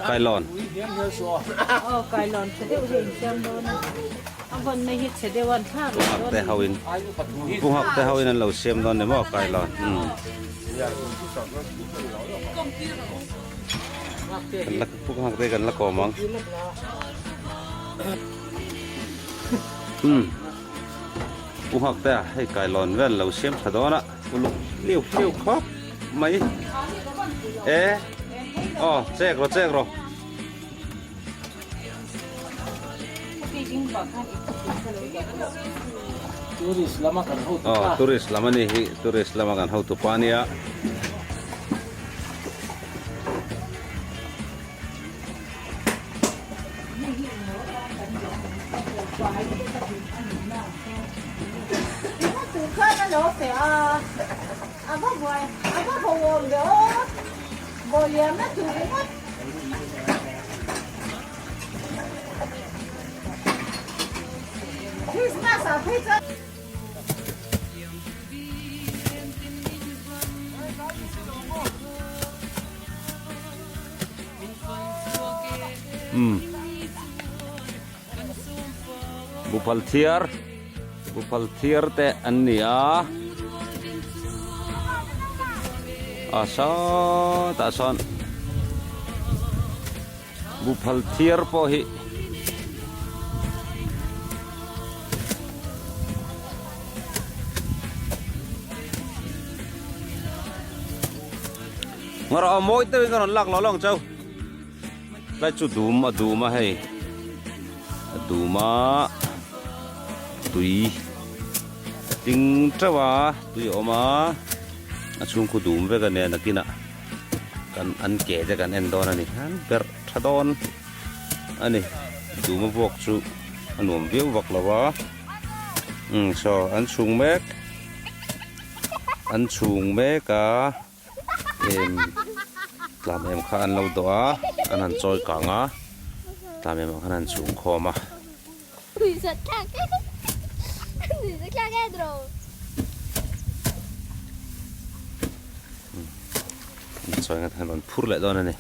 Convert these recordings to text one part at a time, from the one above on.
Kailawn. Pu Nghakte ho in Pu Nghakte ho in an lo siam dawn ni maw kailawn. Kan la Pu Nghakte kan la kawm ang. Pu Nghakte a hei kailawn vel lo siam tha dawn a uluk hliau hliau khawp mai e aw chek rawh chek rawh. Tourist lama kan hotu pa. Aw tourist lam ani hi tourist lama kan hotu pa ania. Umm Buphal thiar Buphal thiar te an ni a a sawtah sawn Buphal thiar pawh hi Ngawrh a mawi deuhin ka rawn lak lo lawng chau. Tlai chu dum a dum a hei. A dum a tui a tling teuh a tui a awm a a chhung khu dum vek a nia nakinah kan an ke te kan en dawn a ni an berh tha dawn a ni dum a vuak chu a nuam viau vak lo a umm saw an chhung mek an chhung mek a. Em tlam em kha an lo dawh a an han chawi kang a tlam em ah khan an chhung khawm a. An chawi nghat an rawn phur leh dawn a ni.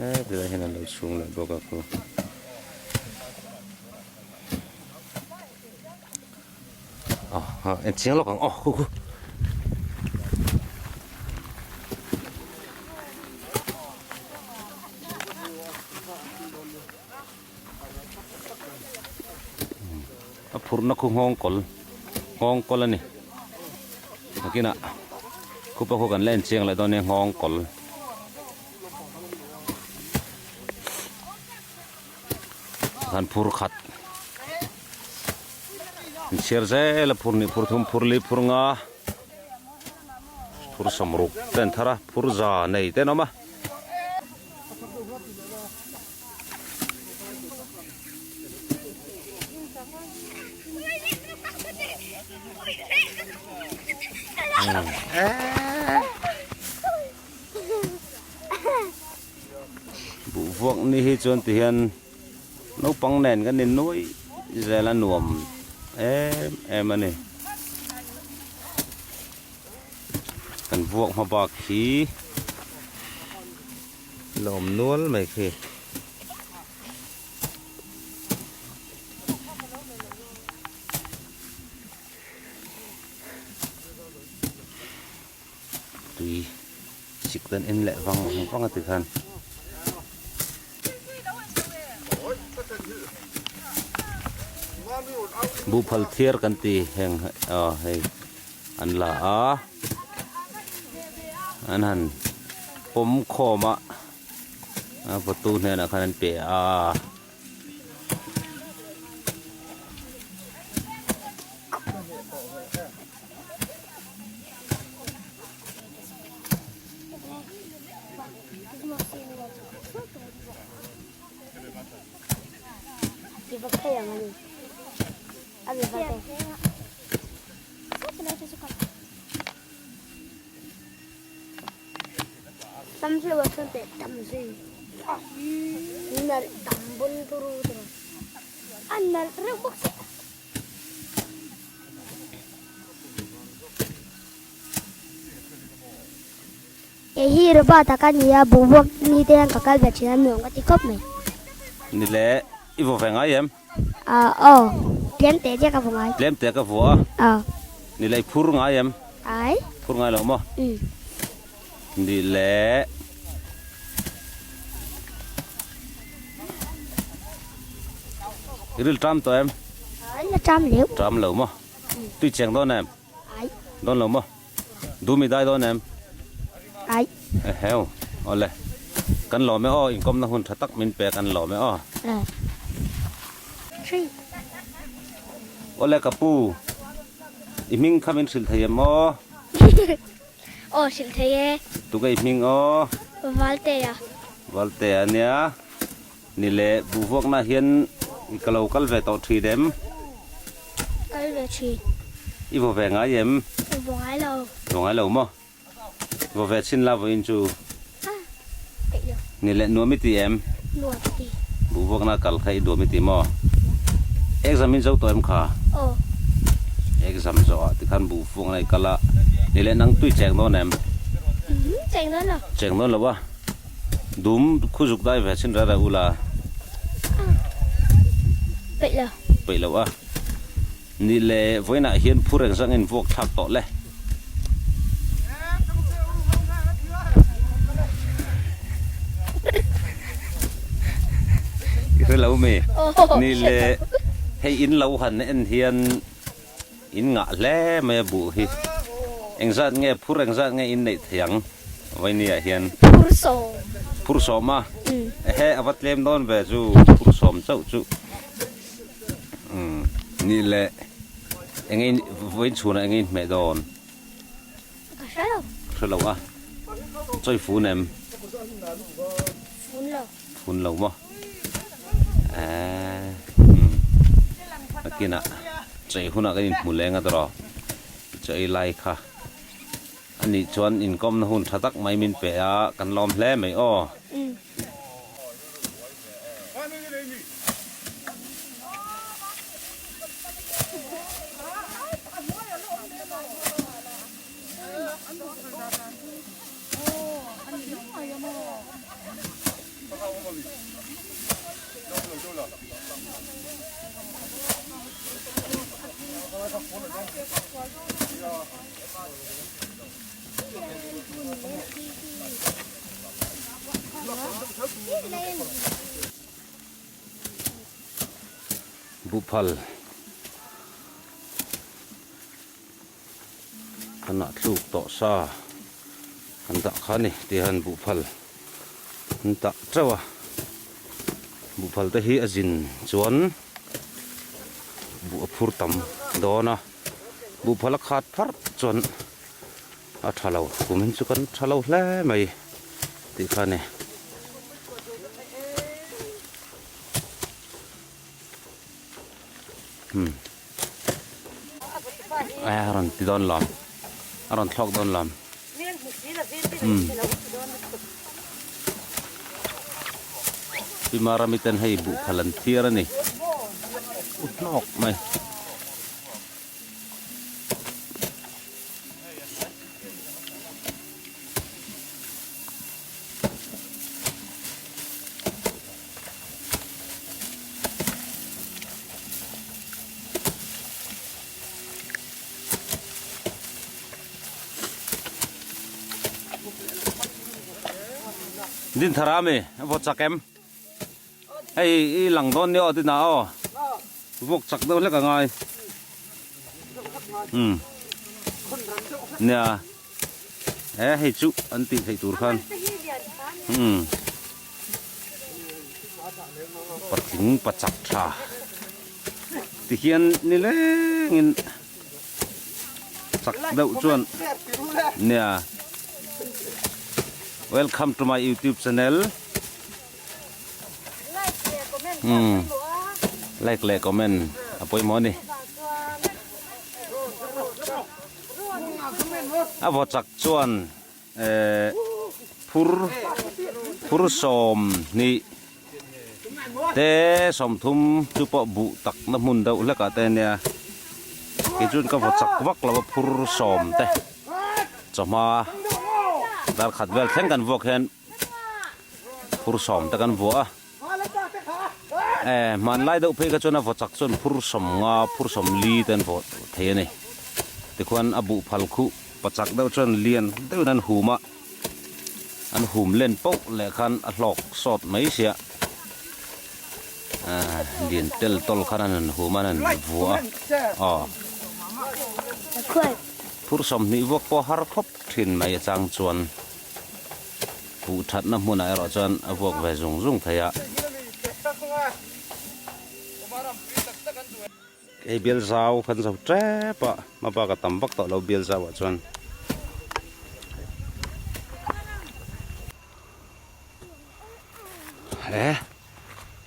Hetilai hian an lo chhung leh bawk a khu. En chiang lawk ang aw khu khu. A phurhna khu nghawng kawl nghawng kawl a ni nakinah khupa khu kan la en chiang leh dawn nia nghawng kawl han phur khat an chhiar zel a phur hnih phur thum phur li phur nga phur sawmruk te an thar a phur za nei te an awm a. Buh vuak ni hi chuan ti hian naupang nen kan in nuai zel a nuam em em a ni. Kan vuak hma bak hi la awm nual mai khi. Tui sik dan en leh vang vang a ti khan. Buhphal thiar kan ti heng aw hei an la a an han pawm khawm a a vawtu hnenah khan an pe a. Tam zui wa chuan teh tam zui. Nalh tam bun turu turu. A nalh reuh bawk si. Kei hi Robert a ka ni a, boruak ni te hian ka kal ve thin a, nuam ka ti khawp mai. Ni le, i vaw ve ngai em? Aw, aw, tlem teh chiah ka vaw ngai. Tlem teh ka vua a. Aw. Ni le, i phur ngai em? Ai. Phur ngai lo maw? Umm. Ni le. I ril ṭam tawh em? Ai, la ṭam leuh. Ṭam lo maw? Tui cheng dawn em? Ai. Dawn lo maw? Dumi dai dawn em? Ai. Eheu, awle. Kan lawm e aw, inkawmna hun tha tak min pe kan lawm e aw. Tree. Awle ka pu, i hming kha min hrilh thei em aw? Aw, hrilh thei e. Tuka i hming aw? Valtea. Valtea nia. Ni le, buhvuakna hian i ka lo kal ve tawh thin em? Kal ve thin. I vaw ve ngai em? Vaw ngai lo. Vaw ngai lo maw? Vaw ve chhin la vawiin chu. Ah, peih lo. Ni le, nuam i ti em? Nuam ti. Buhvuakna kal kha i duam i ti maw? Exam in zo tawh em kha? Aw. Exam zawh ah tikhan buhvuakna i kal a. Ni le, nang tui cheng dawn em? Cheng dawn lo. Cheng dawn lo a. Dum khu zuk dai ve chin rara ula. Peih lo. Peih lo a. Ni le vawiinah hian phur eng zang in vuak thlak tawh le. I hre lo mi? Ni le hei in lo han en hian in ngah hle mai a buh hi. Engzat nge phur engzat nge in neih thei ang Vainia hian? Phur sawm. Phur sawm a? Ehe a va tlem dawn ve chu phur sawm chauh chu. Umm ni le enge in vawiin chhunah enge in hmeh dawn? Ka hre lo. Hre lo a. Chawi fun em? Fun lo. Fun lo maw? Eeh umm nakinah chei hunah kan inhmu leng a tawrh aw chei lai kha anih chuan inkawmna hun tha tak mai min pe a kan lawm hle mai aw. Buhphal Kan ah tluk tawh sa kan dah kha a ni tih hian buhphal an tah teuh a buhphal te hi a zin chuan buh a phur tam dawn a buhphal a khat pharh chuan a tha lo kum in chu kan tha lo hle mai tih kha a ni. A rawn ti dawn lawm a rawn thlawk dawn lawm umm Pi Marami ten hei buhphal an thiar a ni u hlawk mai. Din thar a mi a vawt chak em hei i lang dawn nia aw tina aw vawk chak deuh hlek a ngai umm nia he hei chu an tih theih tur khan umm patling pachak tha tihian ni lengin chak deuh chuan nia welcome to my youtube channel umm like leh comment a pawimawh a ni a vaw chak chuan ehh. phur phur 20 te 30 chu pawh buh tak na hmun deuh hlek ah te ania kei chuan ka vaw chak vak lo a phur 10 te chawhma dar khat vel thleng kan vuak hian phur 10 te kan vuah a. Eh hmanlai deuh phei kha chuan a vaw chak chuan phur 50 phur 40 te an vaw thei a ni tikhuan a buh phal khuh pachak deuh chuan lian deuhin an hum a an hum len poh leh khan a hlawk sawt mai sia ah lian tel tawl khan an han hum a an han vuah a aw phur 20 vuak pawh har khawp thin mai achang chuan. Puh thatna hmunah erawh chuan a vuak ve zung zung thei a. Hei bial zau kan zo tep a, hma bak a tam vak tawh lo bial zauah chuan. He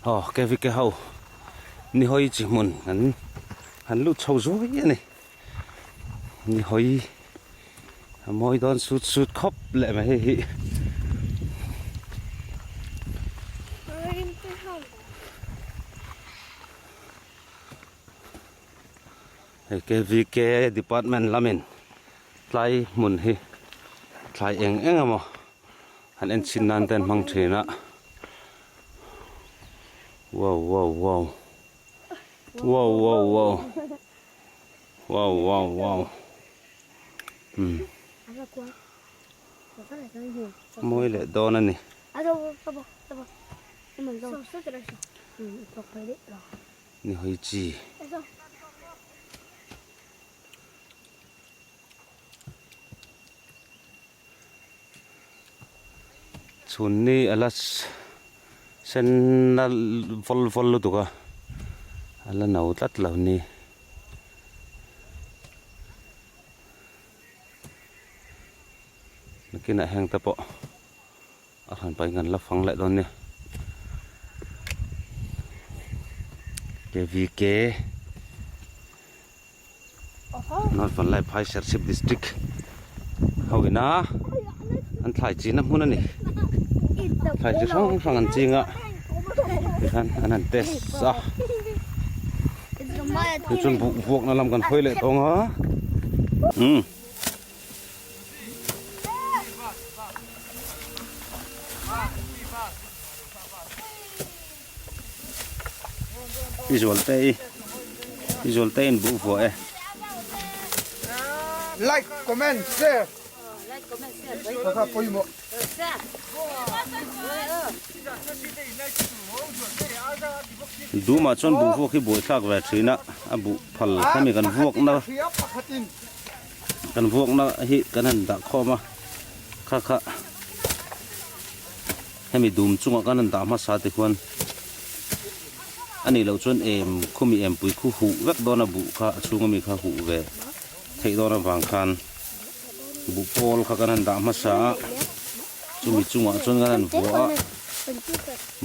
aw kevike ho ni hawi chi hmun an han lut chho zuai a ni. Ni hawi a mawi dawn sut sut khawp leh mai hei hi. Hei KVK department lamin tlai hmun hi thlai eng eng emaw han en chhin nan te an hmang thin a wow wow wow wow wow wow. Wow wow wow umm mawi leh dawn a ni. Ni hawi chi. Chhun ni a la sen na vawl vawl lutuk a a la no tlat lo ni. Nakinah heng te pawh a hran pahin kan la fang leh dawn nia. KVK North Vanlaiphai Serchhip District ho ina an thlai china hmun a ni thlai chi hrang hrang an ching a tikhan an han test a tichuan buh vuakna lam kan hawi leh tawng a umm. I zual te i i zual te in buh vuah e. Like comment share kha kha pawimawh. Dumah chuan buh vuak hi buaithlak ve thin a, a buh phal hemi kan vuakna kan vuakna hi kan han dah khawm a kha kha. Hemi dum chungah khan an dah hmasa te khuan a nih loh chuan em khumi em pui khu huh vek dawn a buh kha a chhung ami kha huh ve theih dawn avang khan buh pawl kha kan han dah hmasa a chumi chungah chuan kan han vuah a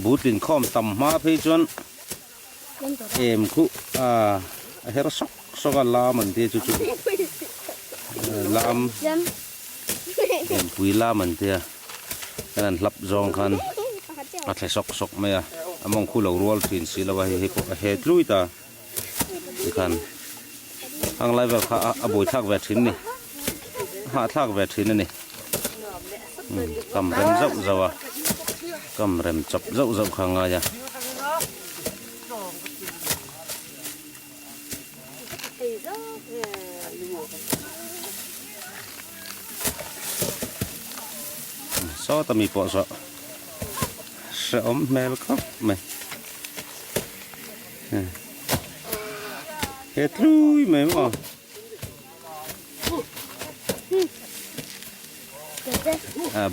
buh tlin khawm tam hma phei chuan em khu a her sawk sawk a lam an tia chu chu lam em pui lam an tia kan han hlap zawng khan a thle sawk sawk mai a a mawng khu lo rual thin si lo a hei hei pawh a he tlui ta tikhan hang lai vel kha a buaithlak ve thin ni a hahthlak ve thin a ni kam rem zauh zauh a kam rem chawp zauh zauh kha a ngai a. Sawta mi pawh saw hrehawm hmel khawp mai he tlui mai maw.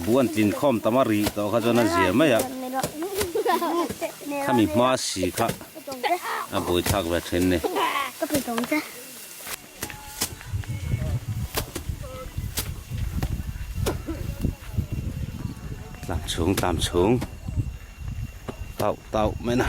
Buh an tlin khawm tam a rih tawh kha chuan a zia mai a khami hma si kha a buaithlak ve thin ni. Tlam chhung tlam chhung tauh tauh mai na.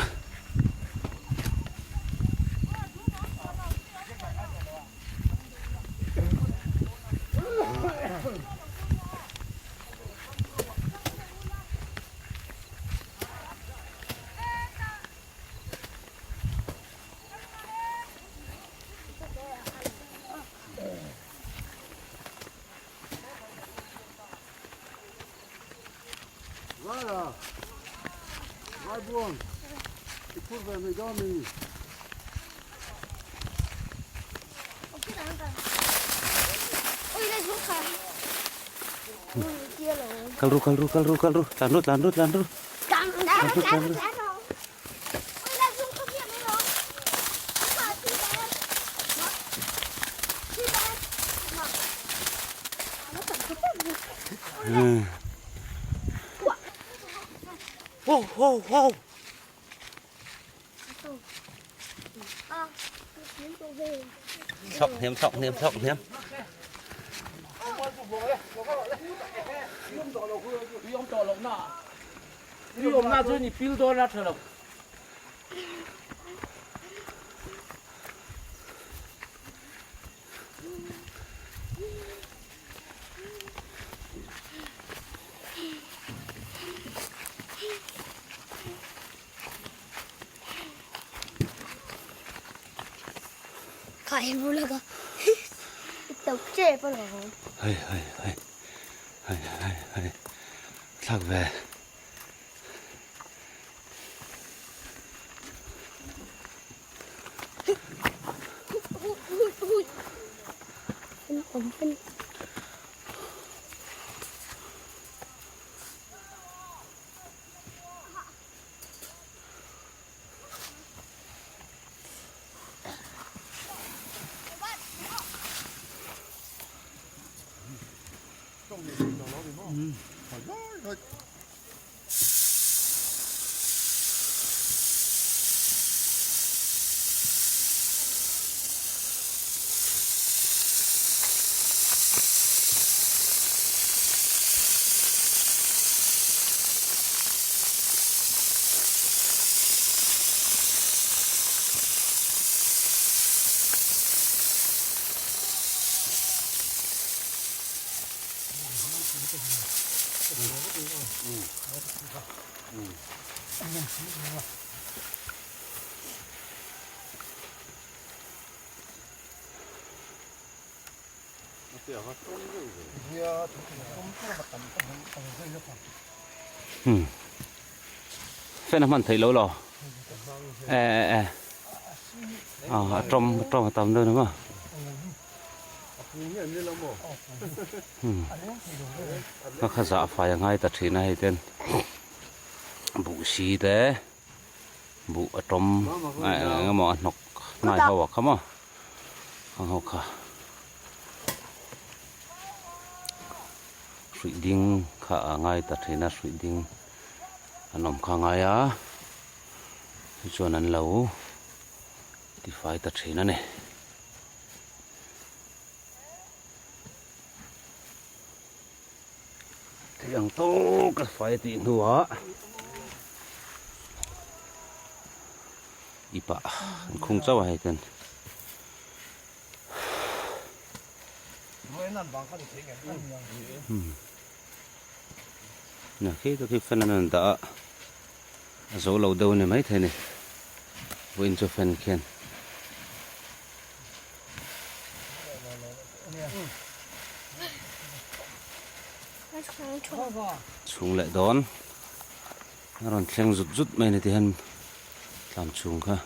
Kal ru kal ru kal ru kal ru tlan ru tlan ru tlan ru tlan ru tlan ru. Wow wow wow. Thawk hniam thawk hniam thawk hniam. Hei hei hei hei hei hei thlak ve. Fan a hman theih lo lo e e e a tawm a tawm a tam dawn a maw. Ka kha zah fai a ngai ta thin a hei ten buh si te buh a tawm eng emaw a hnawk hnai ho a kha maw ang ho kha hruih ding kha a ngai ta thin a hruih ding an awm kha a ngai a chuan an lo tifai ta thin a ni. Thei ang tawk a fai tih hnuah i pah an khung chauh a hei ten. Na khi chu khi fan an rawn dah a a zo lo deuh a ni maithei a ni vawiin chu fan khian. Chhung leh dawn a rawn thleng zut zut mai a ni tihian tlam chhung kha.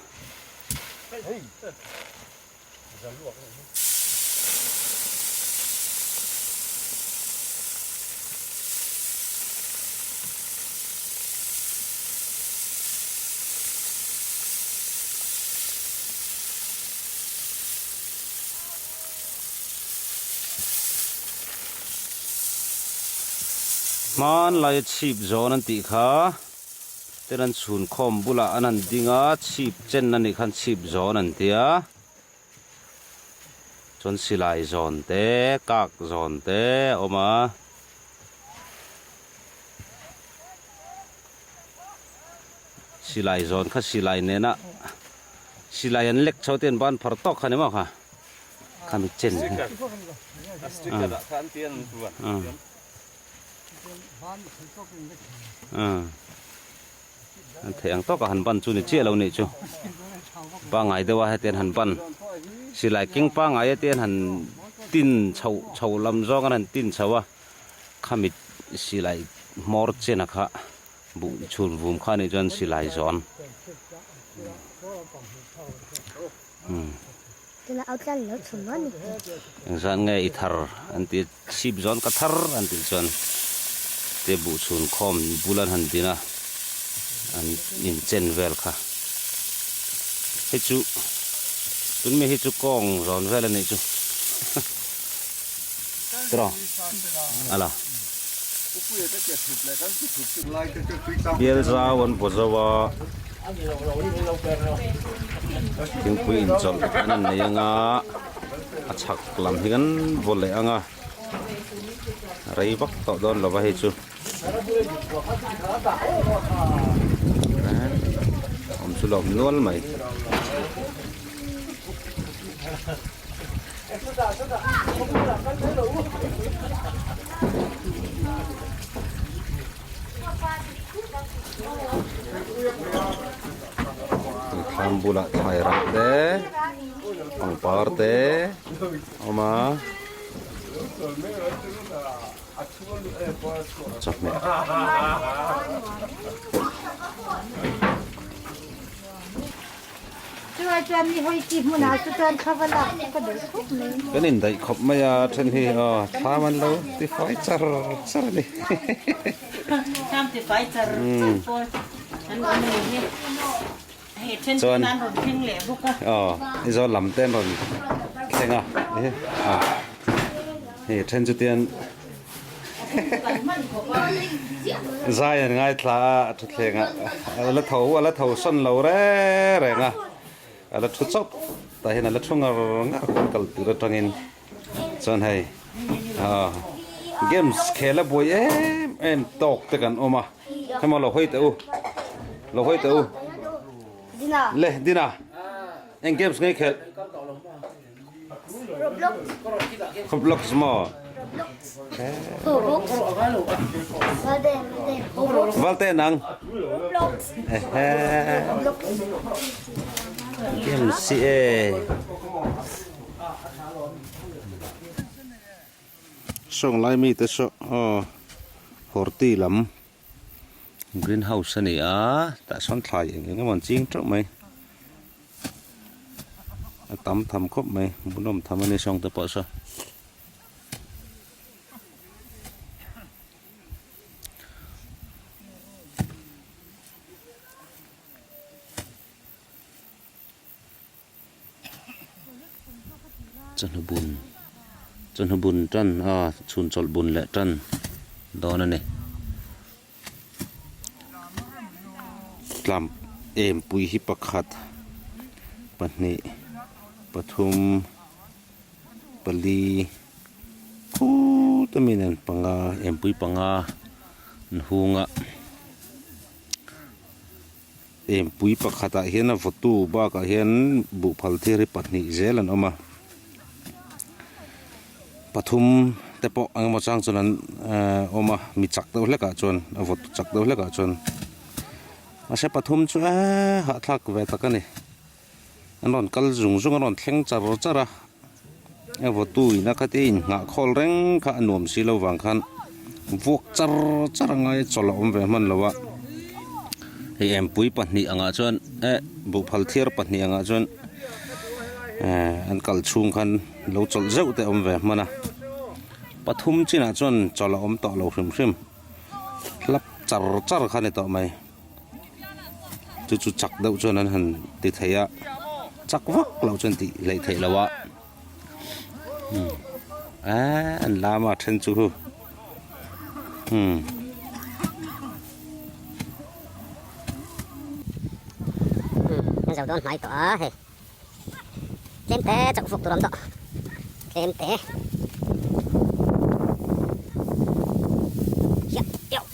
Hmanlaia chhip zawn an tih kha ten an chhun khawm bulah an han ding a chhip chen a nih khan chhip zawn an ti a chuan silai zawn te kak zawn te a awm a. Silai zawn kha silai nena silai an lek chho te an ban phar tawk kha ni maw kha khami chen kha an theih ang tawk a han ban chu ni chiah lo nih chu pangai deuh a heti an han ban silai keng pangai a te an han tin chho chho lam zawng an han tin chho a khami silai. Hmawr chena kha buh chhun vum kha anih chuan silai zawn. Engzat nge i thar an ti a, chhip zawn ka thar an tih chuan te buh chhun khawm bul an han din a, an inchen vel kha. Hei chu tun mi hi chu kawng zawn vel anih chu. Tiraw? A la. Bial zau an vaw zo a, thingpui inchawlh an han nei anga, a chhak lam hi kan vaw leh anga, rei vak tawh dawn lo va hei chu. Awm chu lawm nual mai. Thlam bulah thlai rah te pangpar te a awm a chawhmeh. Chuvai chuan mi hawi chi hmunah chu chuan thla va lak chu ka daih khawp mai. Kan indaih khawp mai a, then hi aw thla man lo ti fai char char a ni. Thlam ti fai char char pawl an awm a ni hi. Hei then chu an rawn thleng leh bawk a. Aw i zawl lam te an rawn thleng a, hei then chu tian Zai an ngaithla a, a thutthleng ah a la tho a la tho sawn lo reng reng a, a la thu chawp tah hian a la thu ngar ngar kan kal tur atangin chuan hei ah games khel a buai em em tawk te kan awm a hema lo hawi teh u lo hawi teh u le Dina eng games nge i khelh? Roblox maw? Valte nang. Game si e. Song lai mi te saw aw horti lam greenhouse a ni a tah sawn thlai eng eng emaw an ching teuh mai. A tam tham khawp mai hmuhnawm tham a ni sawng te pawh saw. Chawhnu bun chawhnu bun tan a chhun chawlh bun leh tan dawn a ni. Tlam em pui hi pakhat pahnih pathum pali khut a mi nen panga em pui panga an hung a em pui pakhatah hian a vawtu bakah hian buhphal thir hi pahnih zel an awm a. Pathum te pawh eng emaw chang chuan an awm a mi chak deuh hlek ah chuan a vawt chak deuh hlek ah chuan mahse pathum chu eee hahthlak ve tak a ni an rawn kal zung zung a rawn thleng char char a a vawtu in a khatia inngah khawl reng kha a nuam si lo vang khan vuak char char a ngai a chawlh a awm ve hman lo a hei empui pahnih angah chuan eh buhphal thiar pahnih angah chuan eh an kal chhung khan. Lo chawlh zeuh te awm ve hman a, pathum chinah chuan chawlh a awm tawh lo hrim hrim, hlap char char kha a ni tawh mai, chu chu chak deuh chuan an han ti thei a, chak vak loh chuan tih hleih theih loh a, umm eee an lam a then chu umm. Umm zo dawn hnai tawh a hei. Tlem te chauh fuk tur a awm tawh tlem te hiah teuh.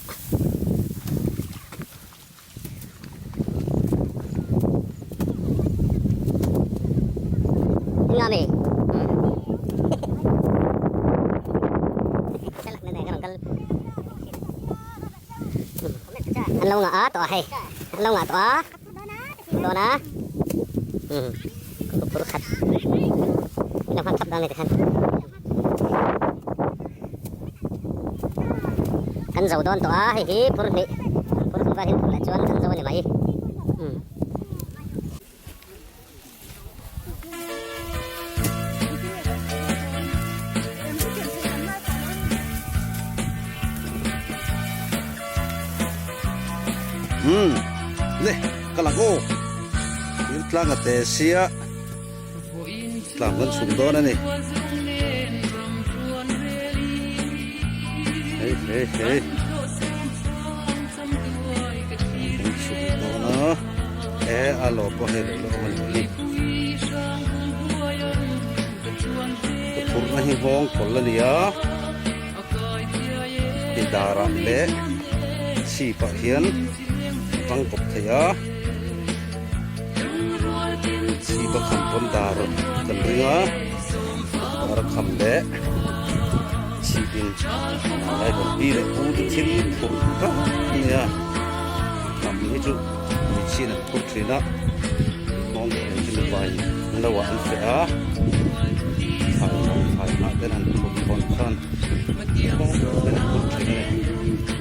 Nga mi an lo ngah a tawh a hei an lo ngah tawh a. Dawn a umm khur khat in lo hman thlap dawn a ni tikhan. Kan zo dawn tawh a, hei hi phur hnih, phur hnih vel hi phur leh chuan kan zo a ni mai. Umm. Umm le ka lang aw thil tlang a te sia tlang kan chhum dawn a ni hei hei hei kan chhum dawn a e a lo pawh hei lo la awm a ni hi ka phurhna hi nghawng kawl a ni a ti darah leh chhipah hian a tang kawp thei a chhipa kham pawn dar kan ring a dar a kham leh chhipin lai kan pi leh pu te thil phurh vak a ni a kham hi chu michhin an phur thin a nghawng kawl chu mipa in an lo ah an feh a thlai thlai hnah ten an phur khawn khan nghawng kawl ten an phur thin a ni.